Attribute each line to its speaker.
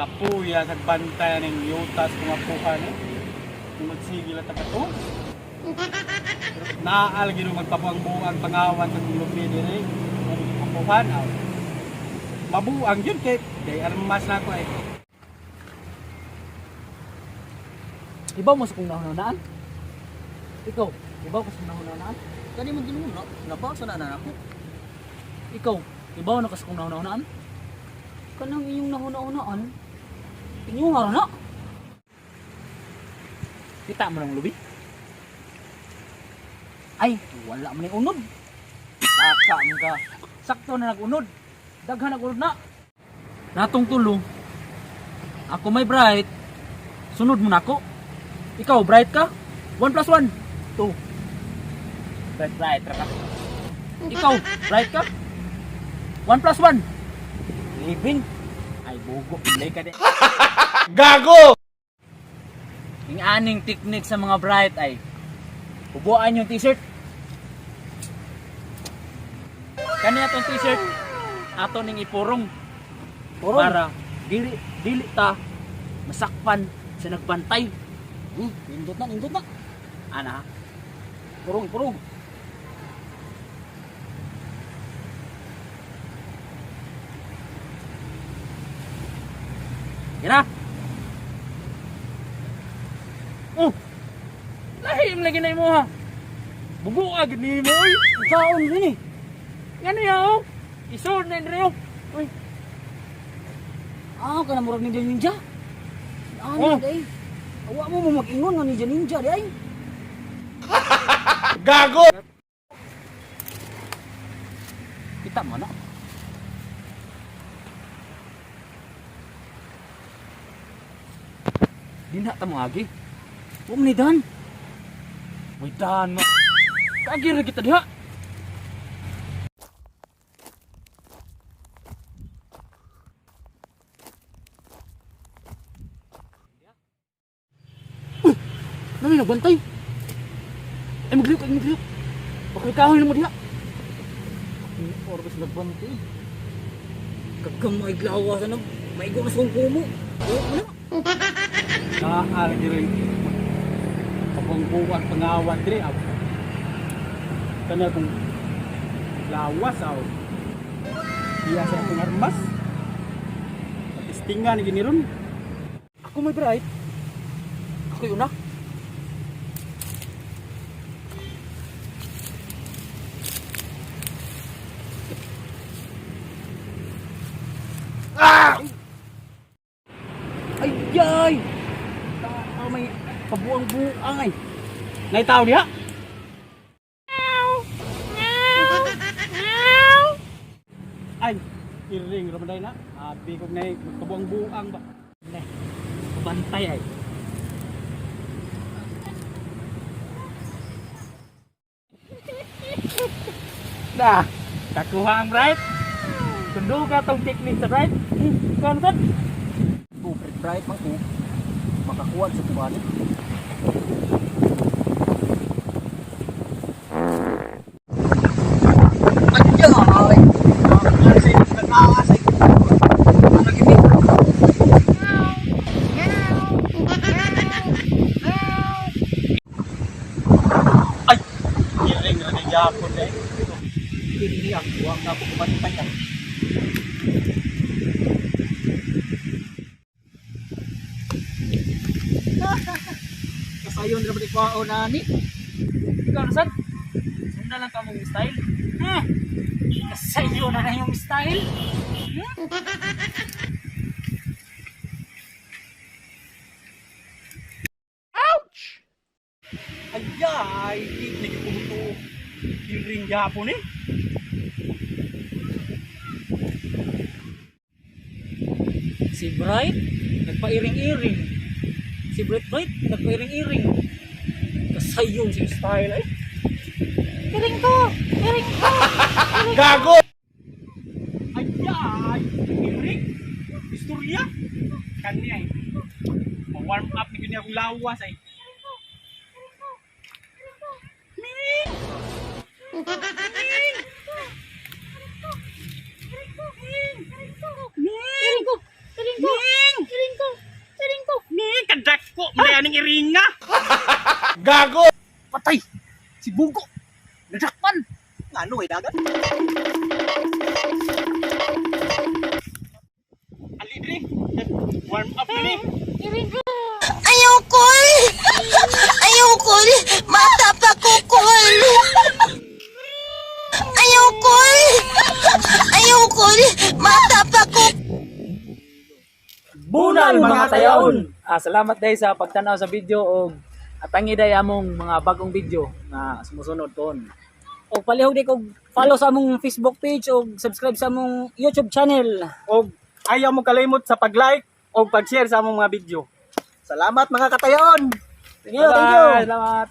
Speaker 1: Kapuya sa bantay ning yutas kung apuhan eh. Kung magsigil at kato. Naal gino magpabuang-buang pangawan sa lubi diri. Kung apuhan aw. Mabuang yun kay kay armas na ako eh.
Speaker 2: Ibaw mo sa kong nahunahunaan? Ikaw, ibaw ka sa nahunahunaan?
Speaker 3: Kani man ginuon na, nabasa na na ako.
Speaker 2: Ikaw, ibaw na ka sa kong nahunahunaan?
Speaker 4: Kanang inyong nahuna-hunaan, inyong ra na.
Speaker 2: Kita mo ng lubi?
Speaker 4: Ay, wala man ni unod.
Speaker 2: Taka mo ka. Sakto na nag-unod. Daghan nag-unod na. Natong tulo. Ako may bright. Sunod mo na ako. Ikaw, bright ka? 1 plus 1. 2. Bright, bright. Ra ka. Ikaw, bright ka? 1 plus 1.
Speaker 4: Living.
Speaker 2: Ay, bugo. Hindi ka di.
Speaker 1: Gago!
Speaker 2: Yung aning technique sa mga bright ay hubuan yung t-shirt. Kani atong t-shirt ato ning ipurong.
Speaker 4: Purong.
Speaker 2: Para dili dili ta masakpan sa nagbantay.
Speaker 4: Nindot na, nindot na.
Speaker 2: Ana,
Speaker 4: Purong, purong.
Speaker 2: Gira. Oh. Lahim lagi na imo ha. Bugo agad ni mo oy.
Speaker 4: Kaon din eh.
Speaker 2: Ngano ya oh? Isod na indre oh. Uy,
Speaker 4: Ah, kana murag ninja ninja. Ano
Speaker 2: Oh.
Speaker 4: day? Awa mo mo mag-ingon nga ninja ninja di ay.
Speaker 1: Gago!
Speaker 2: Kita mo na. Dinha ta mo agi.
Speaker 4: Wa man ni dan.
Speaker 2: Uy, dan mo. Kaagi ra kita diha. Uy, nami nagbantay. Ay magliyok, ay magliyok. Baka ikahoy na mo diha.
Speaker 4: Oras nagbantay. Kagamay glawa sa nag maigo na sa kong kumo. Wa mo na.
Speaker 1: Naal gino pabuang-buang pangawan diri aw. Kana kung lawas aw. Iya sa akong armas. Patistingan ni giniron.
Speaker 2: Ako may bright. Ako'y una.
Speaker 4: Ay ay. Ta may pabuang-buang ay.
Speaker 1: Naitaw diha. Ay, iring ramaday na. Abi kog nay magpabuang-buang ba.
Speaker 2: Ne, bantay ay. Dah, kakuha ang bright. Sundo ka tong technique sa bright. Kuha na sad.
Speaker 3: Go bright bright man ko. Makakuha sa tubali.
Speaker 4: Ay, ay. Nakaas ay. Ano gini?
Speaker 1: Ay, iring ra gyapon eh.
Speaker 3: Hindi ako wa na ako kumantay ah.
Speaker 2: Kasayon ra ba ni kuha na ni? Ikaw na sad. Sundan lang ka mong style. Hmm. Kasayo na na yung style.
Speaker 1: Ay, ay, di nagputo. Iring gyapon eh.
Speaker 2: Si Bright, nagpairing-iring. Si Bright Bright, nagpairing-iring. Kasayon si style ay.
Speaker 4: Iring ko! Iring ko!
Speaker 1: Gago! Ay, ay, iring. Istorya. Kani ay. Ma-warm up ni gini akong lawas ay. Ming! Ming!
Speaker 4: Iring ko! Iring ko!
Speaker 1: Ming! aning iringa.
Speaker 2: Patay! Si Bugo! Nadakpan!
Speaker 3: Ngano eh, dagat?
Speaker 1: Ali diri. Warm up na ni.
Speaker 5: Ayaw ko! Ayaw ko! Bata pa ko, Kol! Ayaw ko! Ayaw ko! Bata pa ko!
Speaker 2: Bunal mga tayaon! Ah, salamat dahil sa pagtanaw sa video og atangi day among mga bagong video na sumusunod kon.
Speaker 4: Og palihog di kog follow sa among Facebook page og subscribe sa among YouTube channel.
Speaker 1: Og ayaw mo kalimot sa pag-like o pag-share sa among mga video.
Speaker 3: Salamat mga katayon!
Speaker 4: Thank you, thank you.
Speaker 2: Bye-bye! Salamat!